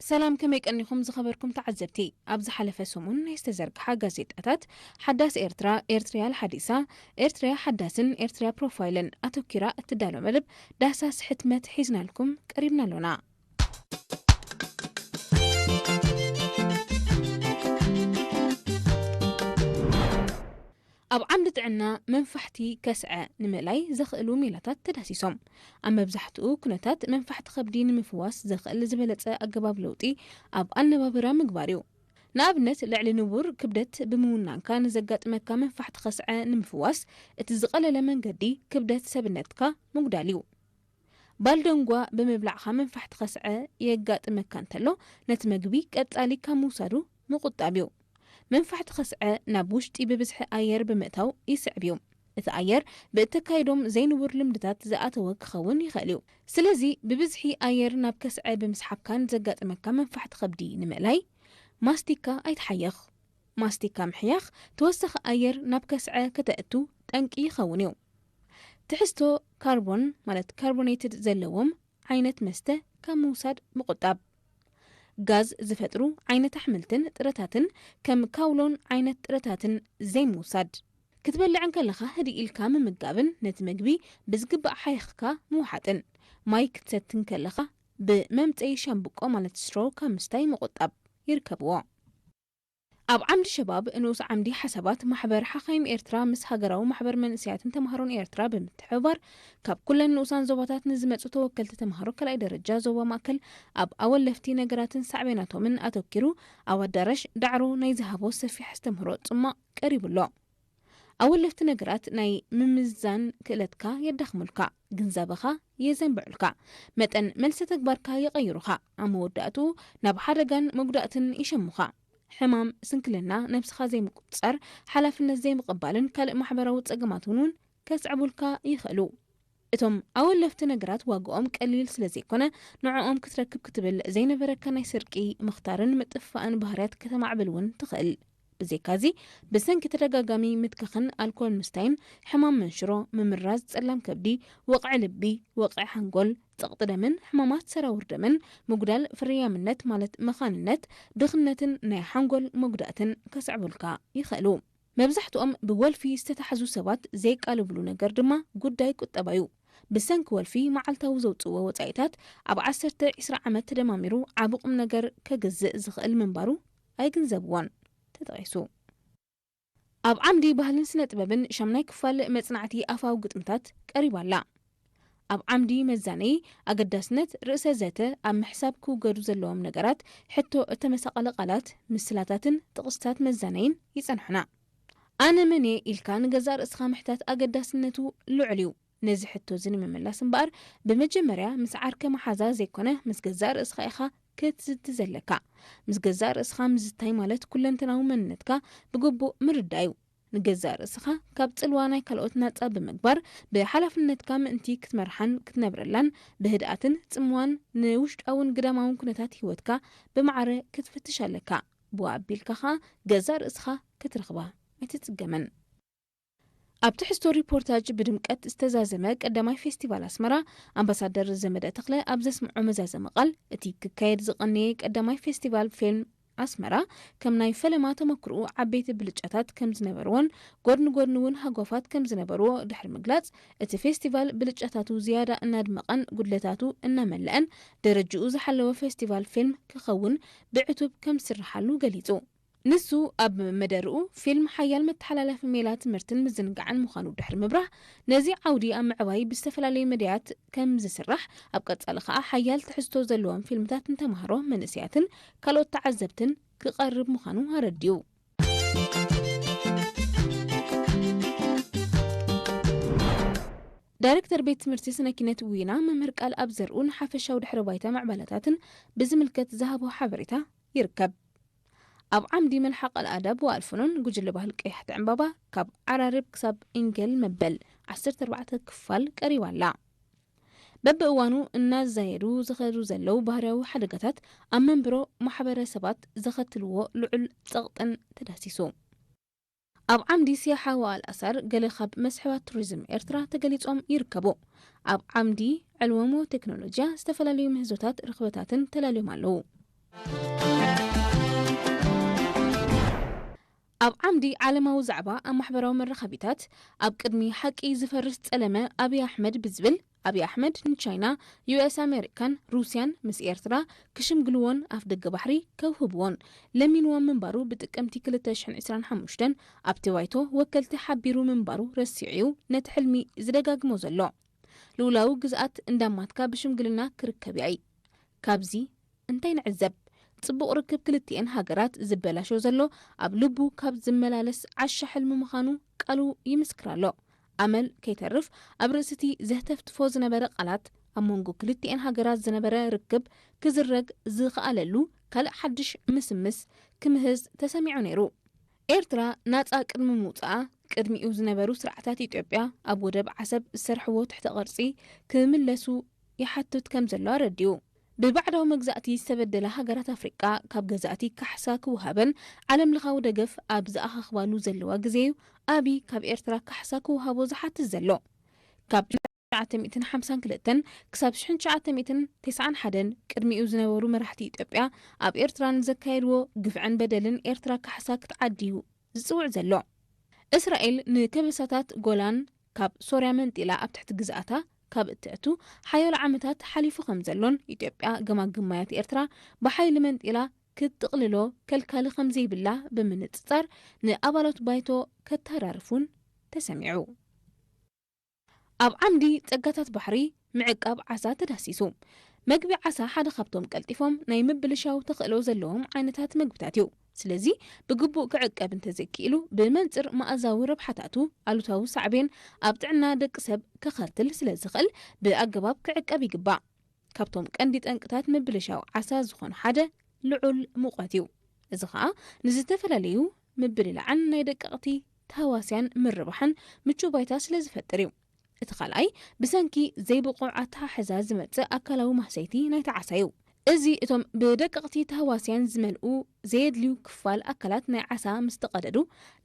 ሰላም፣ ከመይ ቀኒኹም ዝኸበርኩም ተዓዘብቲ? ኣብ ዝሓለፈ ሰሙን ናይ ዝተዘርግሓ ጋዜጣታት ሓዳስ ኤርትራ፣ ኤርትሪያ ሓዲሳ፣ ኤርትሪያ ሓዳስን ኤርትሪያ ፕሮፋይልን ኣተኪራ እትዳሎ መደብ ዳህሳስ ሕትመት ሒዝናልኩም ቀሪብና ኣሎና። ኣብ ዓምዲ ጥዕና መንፋሕቲ ከስዐ ንምእላይ ዘኽእሉ ሜላታት ተዳሲሶም። ኣብ መብዛሕትኡ ኩነታት መንፋሕቲ ከብዲ ንምፍዋስ ዘኽእል ዝበለጸ ኣገባብ ለውጢ ኣብ ኣነባብራ ምግባር እዩ። ንኣብነት፣ ልዕሊ ንቡር ክብደት ብምውናንካ ንዘጋጥመካ መንፋሕቲ ከስዐ ንምፍዋስ እቲ ዝቐለለ መንገዲ ክብደት ሰብነትካ ምጉዳል እዩ። ባልደንጓ ብምብላዕኻ መንፋሕቲ ከስዐ የጋጥመካ እንተሎ፣ ነቲ መግቢ ቀጻሊ ካብ ምውሳዱ ምቑጣብ እዩ። መንፋሕቲ ከስዐ ናብ ውሽጢ ብብዝሒ ኣየር ብምእታው ይስዕብ እዩ። እቲ ኣየር ብእተካይዶም ዘይንቡር ልምድታት ዝኣተወ ክኸውን ይኽእል እዩ። ስለዚ፣ ብብዝሒ ኣየር ናብ ከስዐ ብምስሓብካ ንዘጋጥመካ መንፋሕቲ ከብዲ ንምእላይ፣ ማስቲካ ኣይትሓይኽ። ማስቲካ ምሕያኽ ተወሳኺ ኣየር ናብ ከስዐ ከተእቱ ጠንቂ ይኸውን እዩ። ትሕዝቶ ካርቦን፣ ማለት ካርቦኔትድ ዘለዎም ዓይነት መስተ ካብ ምውሳድ ምቑጣብ። ጋዝ ዝፈጥሩ ዓይነት ኣሕምልትን ጥረታትን፣ ከም ካውሎን ዓይነት ጥረታትን ዘይምውሳድ። ክትበልዕ እንከለኻ ህድእ ኢልካ ምምጋብን ነቲ መግቢ ብዝግባእ ሓይኽካ ምውሓጥን። ማይ ክትሰቲ እንከለኻ ብመምጸኢ ሻምብቆ፣ ማለት ስትሮ፣ ካብ ምስታይ ምቑጣብ ይርከብዎ። ኣብ ዓምዲ ሸባብ፣ ንኡስ ዓምዲ ሓሳባት ማሕበር ሓኻይም ኤርትራ ምስ ሃገራዊ ማሕበር መንእሰያትን ተማሃሮን ኤርትራ ብምትሕብባር፣ ካብ ኩለን ንኡሳን ዞባታት ንዝመጹ ተወከልቲ ተማሃሮ ካልኣይ ደረጃ ዞባ ማእከል ኣብ ኣወለፍቲ ነገራትን ሳዕቤናቶምን ኣተኪሩ ኣብ ኣዳራሽ ዳዕሮ ናይ ዝሃቦ ሰፊሕ ኣስተምህሮ ጽማቕ ቀሪቡ ኣሎ። ኣወለፍቲ ነገራት ናይ ምምዛን ክእለትካ የዳኽሙልካ፣ ግንዛበኻ የዘንብዑልካ፣ መጠን መልሰ ተግባርካ ይቐይሩኻ። ኣብ መወዳእትኡ ናብ ሓደጋን መጉዳእትን ይሸሙኻ። ሕማም፣ ስንክልና፣ ነብስኻ ዘይምቁጽጻር፣ ሓላፍነት ዘይምቕባልን ካልእ ማሕበራዊ ጸገማትን እውን ከስዕቡልካ ይኽእሉ። እቶም ኣወለፍቲ ነገራት ዋግኦም ቀሊል ስለ ዘይኮነ፣ ንዕኦም ክትረክብ ክትብል ዘይነበረካ ናይ ስርቂ፣ ምኽታርን ምጥፍፋእን ባህርያት ከተማዕብል እውን ትኽእል። ብዘይካዚ፣ ብሰንኪ ተደጋጋሚ ምትካኽን ኣልኮል ምስታይን፣ ሕማም መንሽሮ፣ ምምራዝ ጸላም ከብዲ፣ ወቕዒ ልቢ፣ ወቕዒ ሓንጎል፣ ጸቕጢ ደምን ሕማማት ሰራውር ደምን፣ ምጉዳል ፍርያምነት፣ ማለት መኻንነት፣ ድኽነትን ናይ ሓንጎል መጉዳእትን ከስዕቡልካ ይኽእሉ። መብዛሕትኦም ብወልፊ ዝተታሕዙ ሰባት ዘይቃለብሉ ነገር ድማ ጉዳይ ቁጠባ እዩ። ብሰንኪ ወልፊ መዓልታዊ ዘውጽእዎ ወጻኢታት ኣብ ዓሰርተ ዒስራ ዓመት ተደማሚሩ ዓቢ ቁም ነገር ከግዝእ ዝኽእል ምንባሩ ኣይግንዘብዎን። ተጠቒሱ። ኣብ ዓምዲ ባህልን ስነ ጥበብን ሻምናይ ክፋል መጽናዕቲ ኣፋዊ ግጥምታት ቀሪባ ኣላ። ኣብ ዓምዲ መዛነዪ ኣገዳስነት ርእሰ ዘተ ኣብ ምሕሳብ ክውገዱ ዘለዎም ነገራት፣ ሕቶ፣ እተመሳቐለ ቃላት፣ ምስላታትን ጥቕስታት መዛነይን ይጸንሑና። ኣነ መን እየ ኢልካ ንገዛእ ርእስኻ ምሕታት ኣገዳስነቱ ልዑል እዩ። ነዚ ሕቶ እዚ ንምምላስ እምበኣር፣ ብመጀመርያ ምስ ዓርከ መሓዛ ዘይኮነ ምስ ገዛእ ርእስኻ ኢኻ ክትዝቲ ዘለካ። ምስ ገዛእ ርእስኻ ምዝታይ ማለት ኩለንተናዊ መንነትካ ብግቡእ ምርዳእ እዩ። ንገዛእ ርእስኻ ካብ ጽልዋ ናይ ካልኦት ናጻ ብምግባር፣ ብሓላፍነትካ ምእንቲ ክትመርሓን ክትነብረላን ብህድኣትን ጽምዋን ንውሽጣውን ግዳማውን ኩነታት ህይወትካ ብማዕረ ክትፍትሽ ኣለካ። ብኡ ኣቢልካ ኸኣ ገዛእ ርእስኻ ክትረኽባ ኣይትጽገምን። ኣብ ትሕዝቶ ሪፖርታጅ ብድምቀት ዝተዛዘመ ቀዳማይ ፌስቲቫል ኣስመራ፣ ኣምባሳደር ዘመደ ተኽለ ኣብ ዘስምዖ መዛዘሚ ቃል፣ እቲ ክካየድ ዝቐነየ ቀዳማይ ፌስቲቫል ፊልም ኣስመራ ከም ናይ ፈለማ ተመክሮኡ ዓበይቲ ብልጫታት ከም ዝነበርዎን ጎድኒ ጎድኒ እውን ሃጓፋት ከም ዝነበርዎ ድሕሪ ምግላጽ፣ እቲ ፌስቲቫል ብልጫታቱ ዝያዳ እናድመቐን ጉድለታቱ እናመለአን ደረጅኡ ዝሓለወ ፌስቲቫል ፊልም ክኸውን ብዕቱብ ከም ዝስርሓሉ ገሊጹ። ንሱ ኣብ መደርኡ፣ ፊልም ሓያል መተሓላለፊ ሜላ ትምህርትን ምዝንጋዕን ምዃኑ ድሕሪ ምብራህ፣ ነዚ ዓውዲ ኣብ ምዕባይ ብዝተፈላለዩ መዳያት ከም ዝስራሕ፣ ኣብ ቀጻሊ ከኣ ሓያል ትሕዝቶ ዘለዎም ፊልምታት ንተማሃሮ፣ መንእሰያትን ካልኦት ተዓዘብትን ክቐርብ ምዃኑ ኣረዲኡ። ዳይሬክተር ቤት ትምህርቲ ስነ ኪነት ዊና መምህር ቃል ኣብ ዘርኡ ንሓፈሻዊ ድሕረ ባይታ ምዕባለታትን ብዝምልከት ዝሃቦ ሓበሬታ ይርከብ። ኣብ ዓምዲ መልሓቕ ኣልኣዳብ ወኣልፍኑን ጉጅለ ባህሊ ቀያሕቲ ዕምባባ ካብ ዓራርብ ክሳብ ኢንገል መበል ዓሰርተ ኣርባዕተ ክፋል ቀሪባ ኣላ። በብእዋኑ እናዛየዱ ዝኸዱ ዘለዉ ባህርያዊ ሓደጋታት ኣብ መንብሮ ማሕበረሰባት ዘኸትልዎ ልዑል ጸቕጥን ተዳሲሱ። ኣብ ዓምዲ ሲያሓ ወኣልኣሳር ገለ ካብ መስሕባት ቱሪዝም ኤርትራ ተገሊጾም ይርከቡ። ኣብ ዓምዲ ዕልወሞ ቴክኖሎጂያ ዝተፈላለዩ ምህዞታት ርኽበታትን ተላልዮም ኣለዉ። ኣብ ዓምዲ ዓለማዊ ዛዕባ ኣብ ማሕበራዊ መራኸቢታት፣ ኣብ ቅድሚ ሓቂ ዝፈርስ ጸለመ ኣብይ ኣሕመድ ብዝብል፣ ኣብይ ኣሕመድ ንቻይና፣ ዩ ኤስ ኣሜሪካን ሩስያን ምስ ኤርትራ ክሽምግልዎን ኣፍደገ ባሕሪ ከውህብዎን ለሚንዎም ምንባሩ ብጥቅምቲ ክልተ ሽሕን ዕስራን ሓሙሽተን ኣብቲ ባይቶ ወከልቲ ሓቢሩ ምንባሩ ረሲዑ እዩ ነቲ ሕልሚ ዝደጋግሞ ዘሎ። ልኡላዊ ግዝኣት እንዳማትካ ብሽምግልና ክርከብ እያይ። ካብዚ እንታይ ንዕዘብ? ጽቡቕ ርክብ ክልቲኤን ሃገራት ዝበላሾ ዘሎ ኣብ ልቡ ካብ ዝመላለስ ዓሻ ሕልሚ ምዃኑ ቃሉ ይምስክር ኣሎ። ኣመል ከይተርፍ ኣብ ርእሲ እቲ ዘህተፍትፎ ዝነበረ ቃላት ኣብ መንጎ ክልቲኤን ሃገራት ዝነበረ ርክብ ክዝረግ ዝኸኣለሉ ካልእ ሓድሽ ምስምስ ክምህዝ ተሰሚዑ ነይሩ። ኤርትራ ናጻ ቅድሚ ምውጻኣ ቅድሚኡ ዝነበሩ ስርዓታት ኢትዮጵያ ኣብ ወደብ ዓሰብ ዝሰርሕዎ ትሕተ ቅርጺ ክምለሱ ይሓትት ከም ዘሎ ኣረዲኡ። ብባዕዳዊ መግዛእቲ ዝተበደላ ሃገራት ኣፍሪቃ ካብ ገዛእቲ ካሕሳ ክወሃበን ዓለም ለኻዊ ደገፍ ኣብ ዝኣኻኽባሉ ዘለዋ ግዜ እዩ ኣብይ ካብ ኤርትራ ካሕሳ ክወሃቦ ዝሓትት ዘሎ። ካብ ትሽዓተ ሚእትን ሓምሳን ክልተን ክሳብ ሽሕን ትሽዓተ ሚእትን ተስዓን ሓደን ቅድሚኡ ዝነበሩ መራሕቲ ኢትዮጵያ ኣብ ኤርትራ ንዘካየድዎ ግፍዕን በደልን ኤርትራ ካሕሳ ክትዓዲ እዩ ዝጽውዕ ዘሎ። እስራኤል ንከበሳታት ጎላን ካብ ሶርያ መንጢላ ኣብ ትሕቲ ግዝኣታ ካብ እትእቱ ሓያሎ ዓመታት ሓሊፉ ከም ዘሎን ኢትዮጵያ ገማግም ማያት ኤርትራ ብሓይሊ መንጢላ ክትጥቕልሎ ከልካሊ ከም ዘይብላ ብምንጽጻር ንኣባላት ባይቶ ከተራርፍ እውን ተሰሚዑ። ኣብ ዓምዲ ጸጋታት ባሕሪ ምዕቃብ ዓሳ ተዳህሲሱ። መግቢ ዓሳ ሓደ ካብቶም ቀልጢፎም ናይ ምብልሻው ተኽእሎ ዘለዎም ዓይነታት መግብታት እዩ። ስለዚ ብግቡእ ክዕቀብ እንተዘይክኢሉ ብመንጽር መኣዛዊ ረብሓታቱ ኣሉታዊ ሳዕቤን ኣብ ጥዕና ደቂ ሰብ ከኸትል ስለ ዝኽእል ብኣገባብ ክዕቀብ ይግባእ። ካብቶም ቀንዲ ጠንቅታት ምብልሻው ዓሳ ዝኾኑ ሓደ ልዑል ሙቐት እዩ። እዚ ኸኣ ንዝተፈላለዩ ምብልላዕን ናይ ደቀቕቲ ተህዋስያን ምርባሕን ምቹእ ባይታ ስለ ዝፈጥር እዩ። እቲ ካልኣይ ብሰንኪ ዘይብቑዕ ኣተሓሕዛ ዝመጽእ ኣካላዊ ማህሰይቲ ናይቲ ዓሳ እዩ። እዚ እቶም ብደቀቕቲ ተህዋስያን ዝመልኡ ዘየድልዩ ክፋል ኣካላት ናይ ዓሳ ምስ ተቐደዱ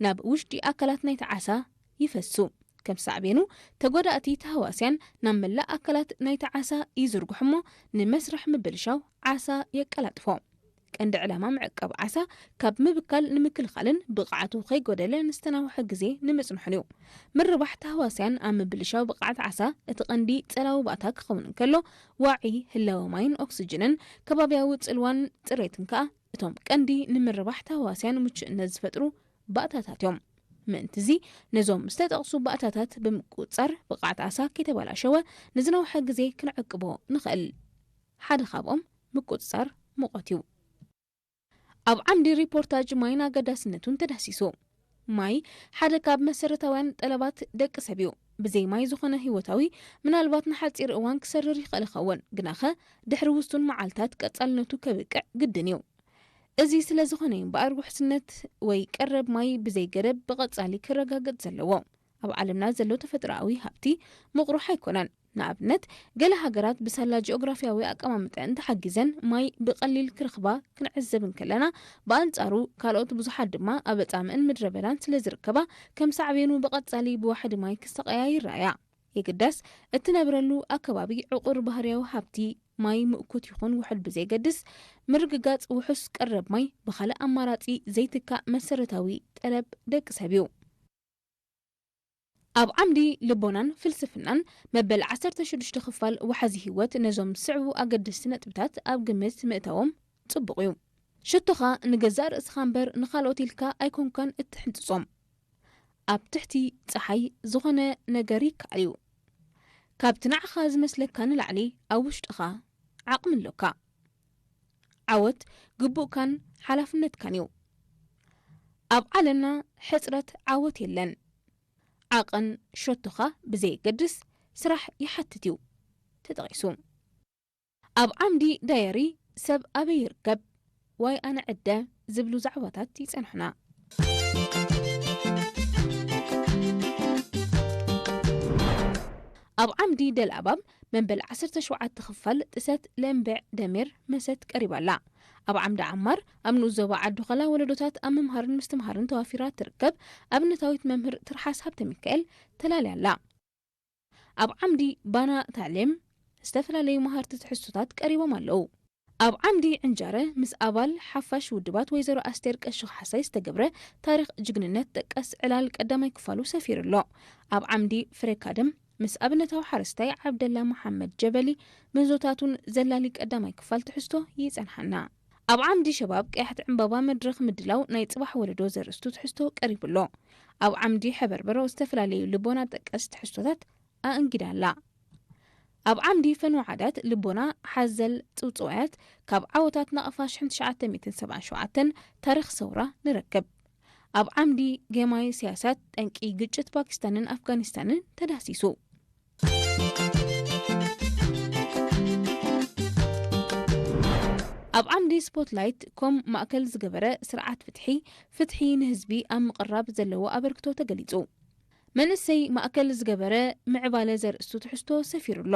ናብ ውሽጢ ኣካላት ናይቲ ዓሳ ይፈሱ። ከም ሳዕቤኑ ተጎዳእቲ ተህዋስያን ናብ መላእ ኣካላት ናይቲ ዓሳ ይዝርግሑ እሞ ንመስርሕ ምብልሻው ዓሳ የቀላጥፎ። ቀንዲ ዕላማ ምዕቃብ ዓሳ ካብ ምብካል ንምክልኻልን ብቕዓቱ ከይጎደለ ንዝተናውሐ ግዜ ንምጽንሑን እዩ። ምርባሕ ተህዋስያን ኣብ ምብልሻው ብቕዓት ዓሳ እቲ ቀንዲ ጸላዊ ባእታ ክኸውን እንከሎ፣ ዋዒ ህላወ ማይን ኦክስጅንን ከባብያዊ ጽልዋን ጽሬትን ከኣ እቶም ቀንዲ ንምርባሕ ተህዋስያን ምቹእነት ዝፈጥሩ ባእታታት እዮም። ምእንትዚ ነዞም ዝተጠቕሱ ባእታታት ብምቁጽጻር ብቕዓት ዓሳ ከይተበላሸወ ንዝነውሐ ግዜ ክንዕቅቦ ንኽእል። ሓደ ካብኦም ምቁጽጻር ሙቐት እዩ። ኣብ ዓምዲ ሪፖርታጅ ማይን ኣገዳስነቱን ተዳህሲሱ። ማይ ሓደ ካብ መሰረታውያን ጠለባት ደቂ ሰብ እዩ። ብዘይ ማይ ዝኾነ ህይወታዊ ምናልባት ንሓጺር እዋን ክሰርር ይኽእል ይኸውን፣ ግናኸ ድሕሪ ውሱን መዓልታት ቀጻልነቱ ከብቅዕ ግድን እዩ። እዚ ስለ ዝኾነ እዩ እምበኣር ውሕስነት ወይ ቀረብ ማይ ብዘይ ገደብ ብቐጻሊ ክረጋገጽ ዘለዎ። ኣብ ዓለምና ዘሎ ተፈጥሮኣዊ ሃብቲ ምቑራሕ ኣይኮነን። ንኣብነት፣ ገለ ሃገራት ብሳላ ጂኦግራፊያዊ ኣቀማምጠአን ተሓጊዘን ማይ ብቐሊል ክረኽባ ክንዕዘብ እንከለና፣ ብኣንጻሩ ካልኦት ብዙሓት ድማ ኣብ ኣጻምእን ምድረ በዳን ስለ ዝርከባ ከም ሳዕቤኑ ብቐጻሊ ብዋሕዲ ማይ ክሳቐያ ይረኣያ። የግዳስ እትነብረሉ ኣከባቢ ዕቑር ባህርያዊ ሃብቲ ማይ ምእኩት ይኹን ውሑድ ብዘይገድስ፣ ምርግጋጽ ውሑስ ቀረብ ማይ ብኻልእ ኣማራጺ ዘይትካእ መሰረታዊ ጠለብ ደቂ ሰብ እዩ። ኣብ ዓምዲ ልቦናን ፍልስፍናን መበል ዓሰርተ ሽዱሽተ ክፋል ወሓዚ ህይወት ነዞም ዝስዕቡ ኣገደስቲ ነጥብታት ኣብ ግምት ምእታዎም ጽቡቕ እዩ። ሽቶኻ ንገዛእ ርእስኻ እምበር ንኻልኦት ኢልካ ኣይኮንካን እትሕንጽጾም። ኣብ ትሕቲ ጸሓይ ዝኾነ ነገር ይከኣል እዩ። ካብቲ ንዓኻ ዝመስለካ ንላዕሊ ኣብ ውሽጥኻ ዓቕሚ ኣሎካ። ዓወት ግቡእካን ሓላፍነትካን እዩ። ኣብ ዓለምና ሕጽረት ዓወት የለን። ዓቐን ሸቶኻ ብዘየገድስ ስራሕ ይሓትት እዩ። ተጠቒሱ። ኣብ ዓምዲ ዳየሪ ሰብ ኣበይ ይርከብ? ዋይ ኣነ ዕደ ዝብሉ ዛዕባታት ይጸንሑና። ኣብ ዓምዲ ደልኣባብ መበል ዓሰርተ ሸውዓተ ክፋል ጥሰት ለምበዕ ደሜር መሰት ቀሪባ ኣላ። ኣብ ዓምዲ ዓማር ኣብ ንኡስ ዞባ ዓዲ ኾላ ወለዶታት ኣብ ምምሃርን ምስትምሃርን ተዋፊራ ትርከብ ኣብነታዊት መምህር ትርሓስ ሃብተ ሚካኤል ተላልያ ኣላ። ኣብ ዓምዲ ባና ታዕሊም ዝተፈላለዩ መሃርቲ ትሕዝቶታት ቀሪቦም ኣለዉ። ኣብ ዓምዲ ዕንጃረ ምስ ኣባል ሓፋሽ ውድባት ወይዘሮ ኣስቴር ቀሺ ካሕሳይ ዝተገብረ ታሪኽ ጅግንነት ጠቀስ ዕላል ቀዳማይ ክፋሉ ሰፊሩ ኣሎ። ኣብ ዓምዲ ፍሬካደም ምስ ኣብነታዊ ሓረስታይ ዓብደላ መሓመድ ጀበሊ ምህዞታቱን ዘላሊ ቀዳማይ ክፋል ትሕዝቶ ይጸንሓና። ኣብ ዓምዲ ሸባብ ቀያሕቲ ዕምባባ መድረኽ ምድላው ናይ ጽባሕ ወለዶ ዘርእስቱ ትሕዝቶ ቀሪቡ ኣሎ። ኣብ ዓምዲ ሕበርበሮ ዝተፈላለዩ ልቦና ጠቀስ ትሕዝቶታት ኣእንጊዳ ኣላ። ኣብ ዓምዲ ፈንዎ ዓዳት ልቦና ሓዘል ጽውጽዋያት ካብ ዓወታት ናቕፋ ሽሕን ትሽዓተ ሚእትን ሰብዓን ሸውዓተን ታሪኽ ሰውራ ንረክብ። ኣብ ዓምዲ ጌማይ ስያሳት ጠንቂ ግጭት ፓኪስታንን ኣፍጋኒስታንን ተዳህሲሱ። ኣብ ዓምዲ ስፖትላይት ኮም ማእከል ዝገበረ ስርዓት ፍትሒ፣ ፍትሒ ንህዝቢ ኣብ ምቕራብ ዘለዎ ኣበርክቶ ተገሊጹ። መንእሰይ ማእከል ዝገበረ ምዕባለ ዘርእስቱ ትሕዝቶ ሰፊሩ ኣሎ።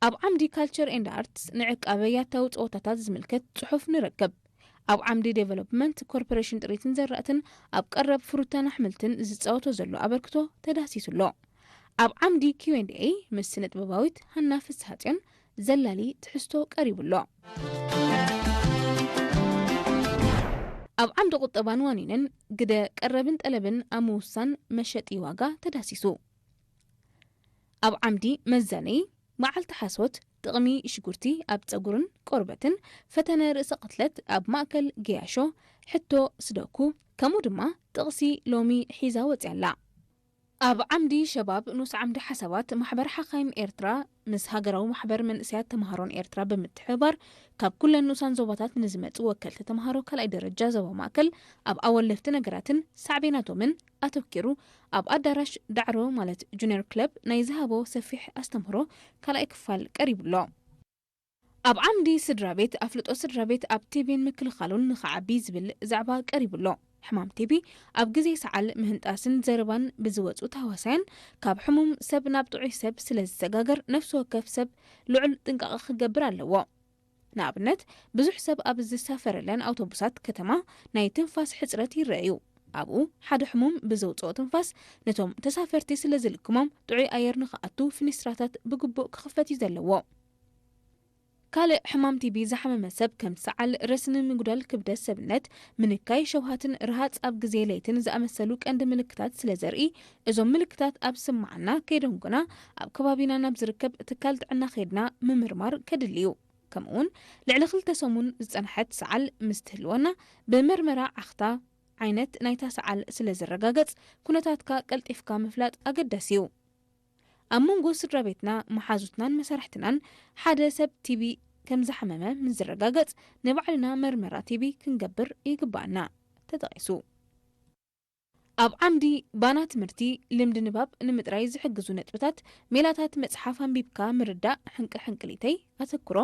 ኣብ ዓምዲ ካልቸር ኤንድ ኣርትስ ንዕቃበ ያታዊ ጸወታታት ዝምልከት ጽሑፍ ንረክብ። ኣብ ዓምዲ ዴቨሎፕመንት ኮርፖሬሽን ጥሪትን ዘራእትን ኣብ ቀረብ ፍሩታን ኣሕምልትን ዝጻወቶ ዘሎ ኣበርክቶ ተዳህሲሱ ኣሎ። ኣብ ዓምዲ ኪው ኤንድ ኤ ምስ ስነ ጥበባዊት ሃና ፍስሃጽዮን ዘላሊ ትሕዝቶ ቀሪቡ ኣሎ። ኣብ ዓምዲ ቁጠባን ዋኒንን ግደ ቀረብን ጠለብን ኣብ ምውሳን መሸጢ ዋጋ ተዳሲሱ። ኣብ ዓምዲ መዛነዪ መዓልቲ ሓሶት ጥቕሚ ሽጉርቲ ኣብ ጸጉርን ቆርበትን፣ ፈተነ ርእሰ ቅትለት ኣብ ማእከል ገያሾ፣ ሕቶ ስደኩ፣ ከምኡ ድማ ጥቕሲ ሎሚ ሒዛ ወጽያ ኣላ። ኣብ ዓምዲ ሸባብ ንኡስ ዓምዲ ሓሳባት ማሕበር ሓኻይም ኤርትራ ምስ ሃገራዊ ማሕበር መንእሰያት ተምሃሮን ኤርትራ ብምትሕብባር ካብ ኩለን ንኡሳን ዞባታት ንዝመጹ ወከልቲ ተምሃሮ ካልኣይ ደረጃ ዞባ ማእከል ኣብ ኣወለፍቲ ነገራትን ሳዕቤናቶምን ኣተኪሩ ኣብ ኣዳራሽ ዳዕሮ ማለት ጁኒየር ክለብ ናይ ዝሃቦ ሰፊሕ ኣስተምህሮ ካልኣይ ክፋል ቀሪቡ ኣሎ። ኣብ ዓምዲ ስድራ ቤት ኣፍልጦ ስድራ ቤት ኣብ ቲቢን ምክልኻሉን ንኽዓቢ ዝብል ዛዕባ ቀሪቡ ኣሎ። ሕማም ቲቢ ኣብ ግዜ ሰዓል ምህንጣስን ዘረባን ብዝወፁ ተሃዋሳያን ካብ ሕሙም ሰብ ናብ ጥዑይ ሰብ ስለ ዝሰጋገር ነፍሲ ወከፍ ሰብ ልዑል ጥንቃቐ ክገብር ኣለዎ። ንኣብነት ብዙሕ ሰብ ኣብ ዝሳፈረለን ኣውቶቡሳት ከተማ ናይ ትንፋስ ሕፅረት ይረኣዩ። ኣብኡ ሓደ ሕሙም ብዘውፅኦ ትንፋስ ነቶም ተሳፈርቲ ስለ ዝልክሞም ጥዑይ ኣየር ንኽኣቱ ፍኒስትራታት ብግቡእ ክኽፈት እዩ ዘለዎ። ካልእ ሕማም ቲቢ ዝሓመመ ሰብ ከም ሰዓል፣ ረስኒ፣ ምጉዳል ክብደት ሰብነት፣ ምንካይ ሸውሃትን ርሃጽ ኣብ ግዜ ለይትን ዝኣመሰሉ ቀንዲ ምልክታት ስለ ዘርኢ፣ እዞም ምልክታት ኣብ ዝስምዓና ከይደንጎና ኣብ ከባቢና ናብ ዝርከብ ትካል ጥዕና ከይድና ምምርማር ከድሊ እዩ። ከምኡውን ልዕሊ ክልተ ሰሙን ዝጸንሐት ሰዓል ምስ ትህልወና ብመርመራ ዓኽታ ዓይነት ናይታ ሰዓል ስለ ዝረጋገጽ ኩነታትካ ቀልጢፍካ ምፍላጥ ኣገዳሲ እዩ። ኣብ መንጎ ስድራ ቤትና፣ መሓዙትናን መሳርሕትናን ሓደ ሰብ ቲቢ ከም ዝሓመመ ምስ ዝረጋገጽ ንባዕልና መርመራ ቲቢ ክንገብር ይግባኣና። ተጠቒሱ። ኣብ ዓምዲ ባና ትምህርቲ ልምዲ ንባብ ንምጥራይ ዝሕግዙ ነጥብታት ሜላታት መጽሓፍ ኣንቢብካ ምርዳእ ሕንቅል ሕንቅሊተይ ኣተኩሮ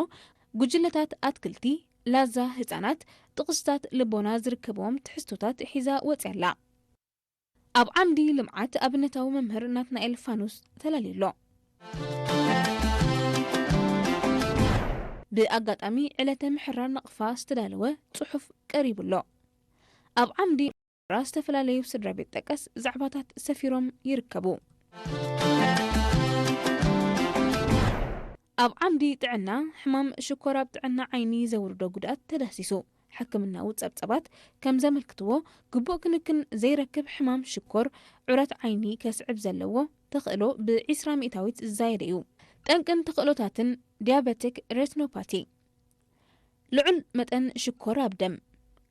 ጉጅለታት ኣትክልቲ ላዛ ህጻናት ጥቕስታት ልቦና ዝርከብዎም ትሕዝቶታት ሒዛ ወጽያ ኣላ። ኣብ ዓምዲ ልምዓት ኣብነታዊ መምህር ናትናኤል ፋኑስ ተላልዩ ኣሎ። ብኣጋጣሚ ዕለተ ምሕራር ናቕፋ ዝተዳለወ ጽሑፍ ቀሪቡ ኣሎ። ኣብ ዓምዲ ራ ዝተፈላለዩ ስድራ ቤት ጠቀስ ዛዕባታት ሰፊሮም ይርከቡ። ኣብ ዓምዲ ጥዕና ሕማም ሽኮር ኣብ ጥዕና ዓይኒ ዘውርዶ ጉድኣት ተዳህሲሱ። ሕክምናዊ ጸብጸባት ከም ዘመልክትዎ ግቡእ ክንክን ዘይረክብ ሕማም ሽኮር ዑረት ዓይኒ ከስዕብ ዘለዎ ተኽእሎ ብዒስራ ሚእታዊት ዝዛየደ እዩ። ጠንቅን ተኽእሎታትን ዲያበቲክ ሬቲኖፓቲ ልዑል መጠን ሽኮር ኣብ ደም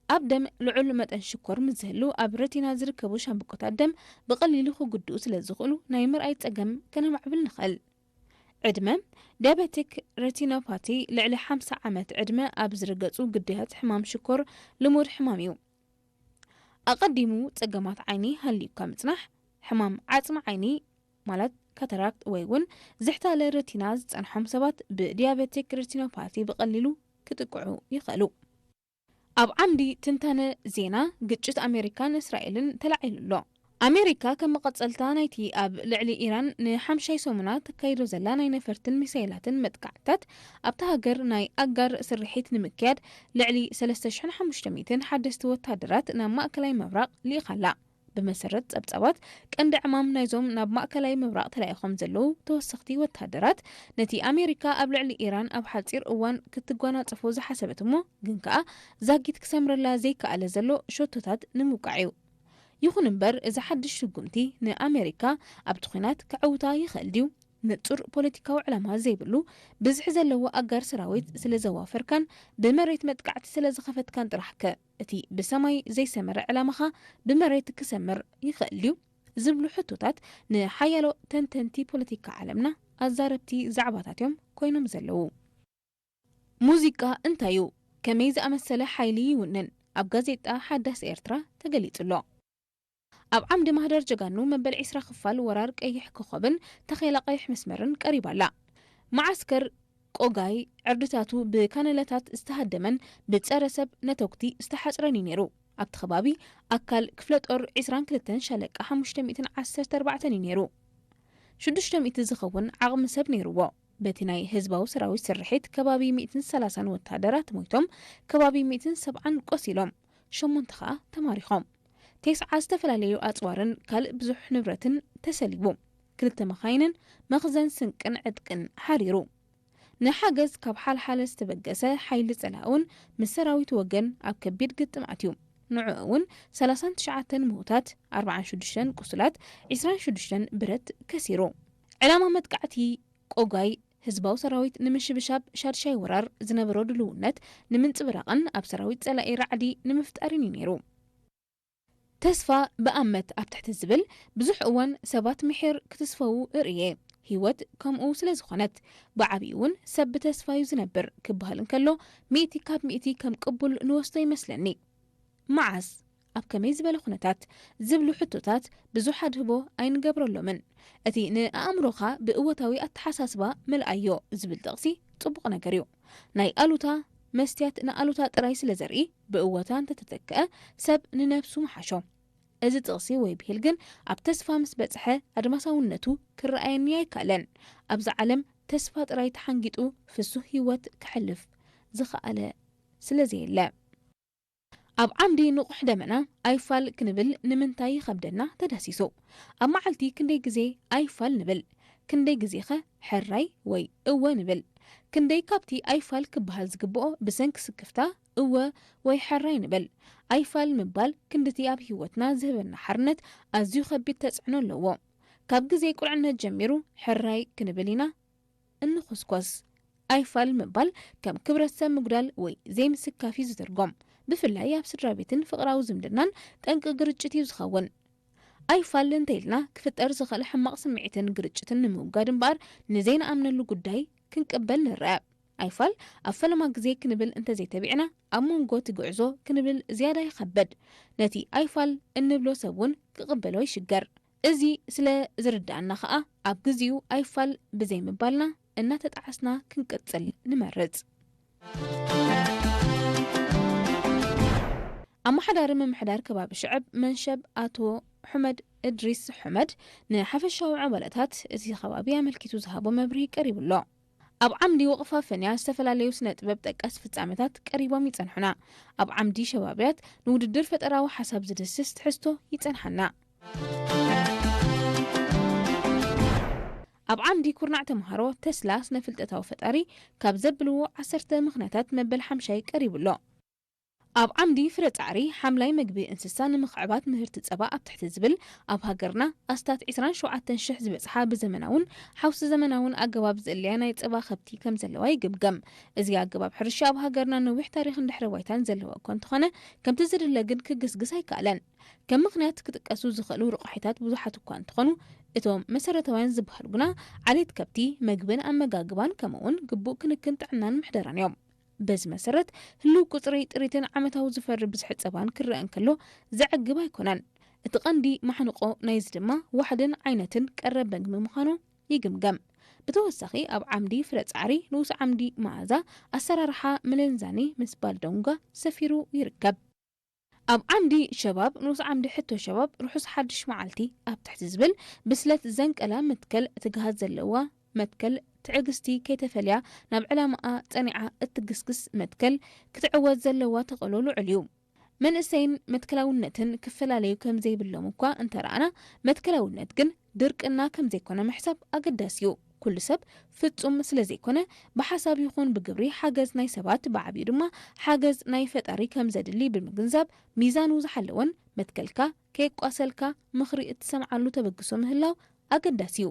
ኣብ ደም ልዑል መጠን ሽኮር ምስ ዝህሉ ኣብ ረቲና ዝርከቡ ሻምብቆታት ደም ብቐሊሉ ክጉድኡ ስለ ዝኽእሉ ናይ ምርኣይ ጸገም ከነማዕብል ንኽእል። ዕድመ ዲያቤቲክ ሬቲኖፓቲ ልዕሊ ሓምሳ ዓመት ዕድመ ኣብ ዝርገጹ ግዱያት ሕማም ሽኮር ልሙድ ሕማም እዩ። ኣቐዲሙ ጸገማት ዓይኒ ሃልዩካ ምጽናሕ፣ ሕማም ዓጽሚ ዓይኒ ማለት ካታራክት ወይ እውን ዝሕታለ ረቲና ዝጸንሖም ሰባት ብዲያቤቲክ ሬቲኖፓቲ ብቐሊሉ ክጥቅዑ ይኽእሉ። ኣብ ዓምዲ ትንታነ ዜና፣ ግጭት ኣሜሪካን እስራኤልን ተላዒሉ ኣሎ። ኣሜሪካ ከም መቐጸልታ ናይቲ ኣብ ልዕሊ ኢራን ንሓምሻይ ሰሙና ተካይዶ ዘላ ናይ ነፈርትን ሚሳይላትን መጥቃዕትታት ኣብታ ሃገር ናይ ኣጋር ስርሒት ንምክያድ ልዕሊ ሰለስተ ሽሕን ሓሙሽተ ሚእትን ሓደስቲ ወታደራት ናብ ማእከላይ ምብራቕ ልኢኻ ኣላ። ብመሰረት ጸብጻባት፣ ቀንዲ ዕማም ናይዞም ናብ ማእከላይ ምብራቕ ተላኢኾም ዘለዉ ተወሰኽቲ ወተሃደራት፣ ነቲ ኣሜሪካ ኣብ ልዕሊ ኢራን ኣብ ሓጺር እዋን ክትጓናጸፎ ዝሓሰበት እሞ ግን ከኣ ዛጊት ክሰምረላ ዘይከኣለ ዘሎ ሸቶታት ንምውቃዕ እዩ። ይኹን እምበር፣ እዚ ሓድሽ ስጉምቲ ንኣሜሪካ ኣብቲ ኲናት ከዕውታ ይኽእል ድዩ? ንጹር ፖለቲካዊ ዕላማ ዘይብሉ፣ ብዝሒ ዘለዎ ኣጋር ሰራዊት ስለ ዘዋፈርካን ብመሬት መጥቃዕቲ ስለ ዝኸፈትካን ጥራሕ ከ እቲ ብሰማይ ዘይሰመረ ዕላማኻ ብመሬት ክሰምር ይኽእል ድዩ? ዝብሉ ሕቶታት ንሓያሎ ተንተንቲ ፖለቲካ ዓለምና ኣዛረብቲ ዛዕባታት እዮም ኮይኖም ዘለዉ። ሙዚቃ እንታይ እዩ? ከመይ ዝኣመሰለ ሓይሊ ይውንን? ኣብ ጋዜጣ ሓዳስ ኤርትራ ተገሊጹ ኣሎ። ኣብ ዓምዲ ማህደር ጀጋኑ መበል ዕስራ ክፋል ወራር ቀይሕ ኮኾብን ታኼላ ቀይሕ መስመርን ቀሪባ ኣላ። መዓስከር ቆጋይ ዕርድታቱ ብካነለታት ዝተሃደመን ብጸረ ሰብ ነተጉቲ ዝተሓጽረን እዩ ነይሩ። ኣብቲ ከባቢ ኣካል ክፍለ ጦር ዕስራን ክልተን ሻለቃ ሓሙሽተ ሚእትን ዓሰርተ ኣርባዕተን እዩ ነይሩ። ሽዱሽተ ሚእቲ ዝኸውን ዓቕሚ ሰብ ነይርዎ። በቲ ናይ ህዝባዊ ሰራዊት ስርሒት ከባቢ ሚእትን ሰላሳን ወተሃደራት ሞይቶም፣ ከባቢ ሚእትን ሰብዓን ቆሲሎም፣ ሸሞንተ ኸኣ ተማሪኾም። ቴስዓ ዝተፈላለዩ ኣጽዋርን ካልእ ብዙሕ ንብረትን ተሰሊቡ። ክልተ መኻይንን መኽዘን ስንቅን ዕጥቅን ሓሪሩ። ንሓገዝ ካብ ሓልሓለ ዝተበገሰ ሓይሊ ጸላኢ እውን ምስ ሰራዊት ወገን ኣብ ከቢድ ግጥም ኣትዩ። ንዕኡ እውን ሰላሳን ትሽዓተን ምዉታት፣ ኣርባዓን ሽዱሽተን ቁሱላት፣ ዕስራን ሽዱሽተን ብረት ከሲሩ። ዕላማ መጥቃዕቲ ቆጋይ ህዝባዊ ሰራዊት ንምሽብሻብ ሻድሻይ ወራር ዝነበሮ ድልውነት ንምንጽብራቕን ኣብ ሰራዊት ጸላኢ ራዕዲ ንምፍጣርን እዩ ነይሩ። ተስፋ ብኣመት ኣብ ትሕቲ ዝብል ብዙሕ እዋን ሰባት ምሒር ክትስፈዉ እርእየ። ህይወት ከምኡ ስለ ዝኾነት፣ ብዓቢኡ እውን ሰብ ብተስፋ እዩ ዝነብር ክበሃል እንከሎ፣ ሚእቲ ካብ ሚእቲ ከም ቅቡል ንወስዶ ይመስለኒ። መዓስ? ኣብ ከመይ ዝበለ ኩነታት? ዝብሉ ሕቶታት ብዙሕ ኣድህቦ ኣይንገብረሎምን። እቲ ንኣእምሮኻ ብእወታዊ ኣተሓሳስባ መልኣዮ ዝብል ጥቕሲ ጽቡቕ ነገር እዩ። ናይ ኣሉታ መስትያት ንኣሉታ ጥራይ ስለ ዘርኢ፣ ብእወታ እንተተተክአ ሰብ ንነብሱ ምሓሾ። እዚ ጥቕሲ ወይ ብሂል ግን ኣብ ተስፋ ምስ በጽሐ ኣድማሳውነቱ ክረኣየኒ ኣይከኣለን። ኣብዛ ዓለም ተስፋ ጥራይ ተሓንጊጡ ፍሱህ ህይወት ከሕልፍ ዝኸኣለ ስለ ዘየለ። ኣብ ዓምዲ ንቑሕ ደመና ኣይፋል ክንብል ንምንታይ ይኸብደና ተዳህሲሱ? ኣብ መዓልቲ ክንደይ ግዜ ኣይፋል ንብል? ክንደይ ግዜኸ ሕራይ ወይ እወ ንብል? ክንደይ ካብቲ ኣይፋል ክበሃል ዝግብኦ ብሰንኪ ስክፍታ እወ ወይ ሕራይ ንብል? ኣይፋል ምባል ክንድቲ ኣብ ህይወትና ዝህበና ሓርነት ኣዝዩ ከቢድ ተጽዕኖ ኣለዎ። ካብ ግዜ ቁልዕነት ጀሚሩ ሕራይ ክንብል ኢና እንኹስኮስ። ኣይፋል ምባል ከም ክብረት ሰብ ምጉዳል ወይ ዘይምስካፍ እዩ ዝትርጎም። ብፍላይ ኣብ ስድራ ቤትን ፍቕራዊ ዝምድናን ጠንቂ ግርጭት እዩ ዝኸውን። ኣይፋል እንተኢልና ክፍጠር ዝኽእል ሕማቕ ስምዒትን ግርጭትን ንምውጋድ እምበኣር ንዘይንኣምነሉ ጉዳይ ክንቅበል ንርአ። ኣይፋል ኣብ ፈለማ ግዜ ክንብል እንተዘይተቢዕና ኣብ መንጎ እቲ ጉዕዞ ክንብል ዝያዳ ይኸብድ። ነቲ ኣይፋል እንብሎ ሰብ እውን ክቕበሎ ይሽገር። እዚ ስለ ዝርድኣና ኸኣ ኣብ ግዜኡ ኣይፋል ብዘይምባልና እናተጣዓስና ክንቅጽል ንመርጽ። ኣመሓዳሪ ምምሕዳር ከባቢ ሽዕብ መንሸብ ኣቶ ሑመድ እድሪስ ሑመድ ንሓፈሻዊ ዕባላታት እቲ ከባቢ ኣመልኪቱ ዝሃቦ መብርሂ ቀሪቡ ኣሎ። ኣብ ዓምዲ ወቕፋ ፈንያ ዝተፈላለዩ ስነ ጥበብ ጠቀስ ፍጻመታት ቀሪቦም ይጸንሑና። ኣብ ዓምዲ ሸባብያት ንውድድር ፈጠራዊ ሓሳብ ዝድስስ ትሕዝቶ ይጸንሓና። ኣብ ዓምዲ ኩርናዕ ተምሃሮ ተስላ ስነ ፍልጠታዊ ፈጣሪ ካብ ዘብልዎ ዓሰርተ ምኽንያታት መበል ሓምሻይ ቀሪቡ ኣሎ። ኣብ ዓምዲ ፍረ ጻዕሪ ሓምላይ መግቢ እንስሳ ንምኽዕባት ምህርቲ ጸባ ኣብ ትሕቲ ዝብል ኣብ ሃገርና ኣስታት ዕስራን ሸውዓተን ሽሕ ዝበጽሓ ብዘመናውን ሓውሲ ዘመናውን ኣገባብ ዝእለያ ናይ ጸባ ከብቲ ከም ዘለዋ ይግምገም። እዚ ኣገባብ ሕርሻ ኣብ ሃገርና ነዊሕ ታሪኽን ድሕረ ባይታን ዘለዎ እኳ እንተኾነ፣ ከምቲ ዝድለ ግን ክግስግስ ኣይከኣለን። ከም ምኽንያት ክጥቀሱ ዝኽእሉ ረቋሒታት ብዙሓት እኳ እንተኾኑ፣ እቶም መሰረታውያን ዝበሃሉ ግና ዓሌት ከብቲ፣ መግብን ኣመጋግባን ከምኡውን ግቡእ ክንክን ጥዕናን ምሕደራን እዮም። በዚ መሰረት፣ ህሉው ቁጽሪ ጥሪትን ዓመታዊ ዝፈሪ ብዝሒ ጸባን ክረአ እንከሎ ዘዕግብ ኣይኮነን። እቲ ቀንዲ ማሕንቆ ናይዚ ድማ ዋሕድን ዓይነትን ቀረብ መግቢ ምዃኑ ይግምገም። ብተወሳኺ፣ ኣብ ዓምዲ ፍረ ጻዕሪ፣ ንኡስ ዓምዲ መኣዛ፣ ኣሰራርሓ ምለንዛኒ ምስ ባልዶንጋ ሰፊሩ ይርከብ። ኣብ ዓምዲ ሸባብ፣ ንኡስ ዓምዲ ሕቶ ሸባብ፣ ርሑስ ሓድሽ መዓልቲ ኣብ ትሕቲ ዝብል ብስለት ዘንቀላ መትከል ትግሃት ዘለዋ መትከል ትዕግስቲ ከይተፈልያ ናብ ዕላማኣ ጸኒዓ እትግስግስ መትከል ክትዕወት ዘለዋ ተኽእሎ ልዑል እዩ። መንእሰይን መትከላውነትን ክፈላለዩ ከም ዘይብሎም እኳ እንተረኣና፣ መትከላውነት ግን ድርቅና ከም ዘይኮነ ምሕሳብ ኣገዳሲ እዩ። ኩሉ ሰብ ፍጹም ስለ ዘይኮነ፣ ብሓሳብ ይኹን ብግብሪ ሓገዝ ናይ ሰባት፣ ብዓቢኡ ድማ ሓገዝ ናይ ፈጣሪ ከም ዘድሊ ብምግንዛብ፣ ሚዛኑ ዝሓለወን መትከልካ ከየቋሰልካ ምኽሪ እትሰምዓሉ ተበግሶ ምህላው ኣገዳሲ እዩ።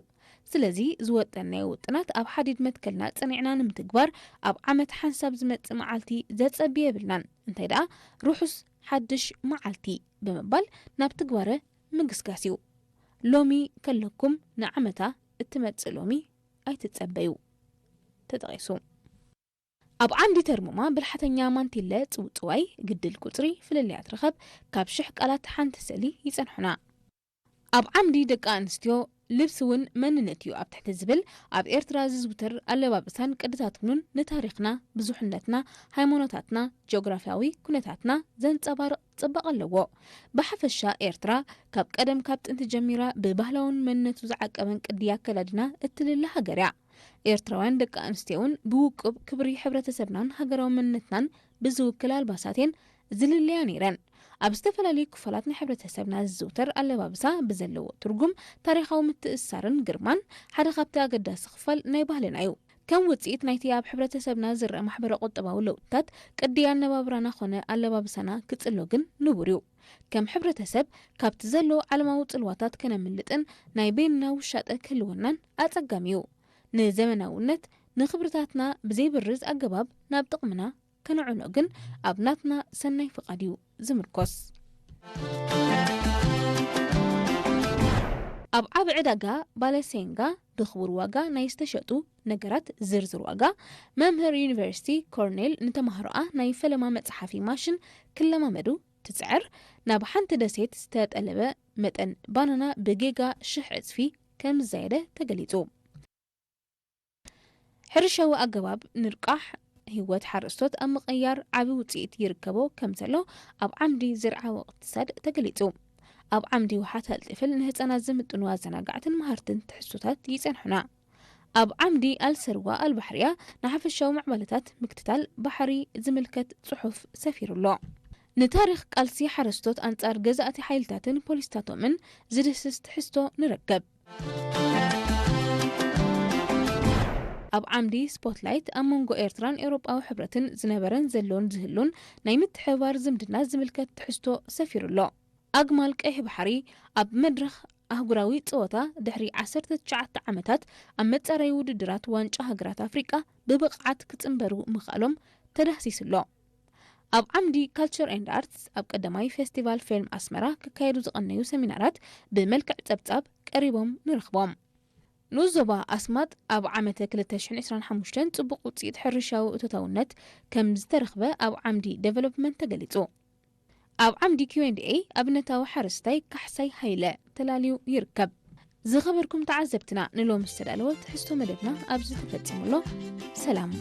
ስለዚ ዝወጠንናዮ ውጥናት ኣብ ሓዲድ መትከልና ጸኒዕና ንምትግባር ኣብ ዓመት ሓንሳብ ዝመጽእ መዓልቲ ዘጸቢ የብልናን። እንታይ ደኣ ርሑስ ሓድሽ መዓልቲ ብምባል ናብ ትግባረ ምግስጋስ እዩ። ሎሚ ከለኩም ንዓመታ እትመጽእ ሎሚ ኣይትጸበዩ። ተጠቒሱ። ኣብ ዓምዲ ተርሙማ ብልሓተኛ ማንቲለ ጽውጽዋይ ግድል ቁጽሪ ፍልልያት ርኸብ ካብ ሽሕ ቃላት ሓንቲ ስእሊ ይጸንሑና። ኣብ ዓምዲ ደቂ ኣንስትዮ ልብሲ እውን መንነት እዩ ኣብ ትሕቲ ዝብል ኣብ ኤርትራ ዝዝውተር ኣለባብሳን ቅድታት እውንን ንታሪኽና፣ ብዙሕነትና፣ ሃይማኖታትና፣ ጂኦግራፍያዊ ኩነታትና ዘንጸባርቕ ጽባቐ ኣለዎ። ብሓፈሻ ኤርትራ ካብ ቀደም ካብ ጥንቲ ጀሚራ ብባህላውን መንነቱ ዝዓቀበን ቅዲ ኣከዳድና እትልለ ሃገር እያ። ኤርትራውያን ደቂ ኣንስትዮ እውን ብውቁብ ክብሪ ሕብረተሰብናን ሃገራዊ መንነትናን ብዝውክል ኣልባሳት እየን ዝልለያ ነይረን። ኣብ ዝተፈላለዩ ክፋላት ናይ ሕብረተሰብና ዝዝውተር ኣለባብሳ ብዘለዎ ትርጉም ታሪኻዊ ምትእስሳርን ግርማን ሓደ ካብቲ ኣገዳሲ ክፋል ናይ ባህልና እዩ። ከም ውጽኢት ናይቲ ኣብ ሕብረተሰብና ዝረአ ማሕበረ ቁጠባዊ ለውጥታት ቅዲ ኣነባብራና ኾነ ኣለባብሳና ክጽሎ ግን ንቡር እዩ። ከም ሕብረተሰብ ካብቲ ዘሎ ዓለማዊ ጽልዋታት ከነምልጥን ናይ በይንና ውሻጠ ክህልወናን ኣጸጋሚ እዩ። ንዘመናውነት ንኽብርታትና ብዘይብርዝ ኣገባብ ናብ ጥቕምና ከነዕሎ ግን ኣብ ናትና ሰናይ ፍቓድ እዩ ዝምርኮስ። ኣብ ዓቢ ዕዳጋ ባለሴንጋ ብኽቡር ዋጋ ናይ ዝተሸጡ ነገራት ዝርዝር ዋጋ፣ መምህር ዩኒቨርሲቲ ኮርኔል ንተማሃሮኣ ናይ ፈለማ መጽሓፊ ማሽን ክለማመዱ ትጽዕር፣ ናብ ሓንቲ ደሴት ዝተጠለበ መጠን ባናና ብጌጋ ሽሕ ዕጽፊ ከም ዝዛየደ ተገሊጹ። ሕርሻዊ ኣገባብ ንርቃሕ ህይወት ሓረስቶት ኣብ ምቕያር ዓቢ ውጽኢት ይርከቦ ከም ዘሎ ኣብ ዓምዲ ዝርዓ ወቕትሳድ ተገሊጹ። ኣብ ዓምዲ ውሓት ኣልጥፍል ንህጻናት ዝምጥኑ ኣዘናጋዕትን መሃርትን ትሕዝቶታት ይጸንሑና። ኣብ ዓምዲ ኣልሰርዋ ኣልባሕርያ ንሓፈሻዊ ምዕባለታት ምክትታል ባሕሪ ዝምልከት ጽሑፍ ሰፊሩ ኣሎ። ንታሪኽ ቃልሲ ሓረስቶት ኣንጻር ገዛእቲ ሓይልታትን ፖሊስታቶምን ዝድህስስ ትሕዝቶ ንረክብ። ኣብ ዓምዲ ስፖትላይት ኣብ መንጎ ኤርትራን ኤውሮጳዊ ሕብረትን ዝነበረን ዘሎን ዝህሉን ናይ ምትሕብባር ዝምድና ዝምልከት ትሕዝቶ ሰፊሩ ኣሎ። ኣግማል ቀይሕ ባሕሪ ኣብ መድረኽ ኣህጉራዊ ጸወታ ድሕሪ ዓሰርተ ትሽዓተ ዓመታት ኣብ መጻረዪ ውድድራት ዋንጫ ሃገራት ኣፍሪቃ ብብቕዓት ክጽንበሩ ምኽኣሎም ተዳህሲሱ ኣሎ። ኣብ ዓምዲ ካልቸር ኤንድ ኣርትስ ኣብ ቀዳማይ ፌስቲቫል ፊልም ኣስመራ ክካየዱ ዝቐነዩ ሰሚናራት ብመልክዕ ጸብጻብ ቀሪቦም ንረኽቦም። ንኡስ ዞባ ኣስማጥ ኣብ ዓመተ ክልተ ሽሕን ዕስራን ሓሙሽተን ጽቡቕ ውጽኢት ሕርሻዊ እቶታውነት ከም ዝተረኽበ ኣብ ዓምዲ ዴቨሎፕመንት ተገሊጹ። ኣብ ዓምዲ ኪው ኤንድ ኤ ኣብነታዊ ሓረስታይ ካሕሳይ ሃይለ ተላልዩ ይርከብ። ዝኸበርኩም ተዓዘብትና፣ ንሎሚ ዝተዳለወ ትሕዝቶ መደብና ኣብዚ ተፈጺሙ ኣሎ። ሰላም።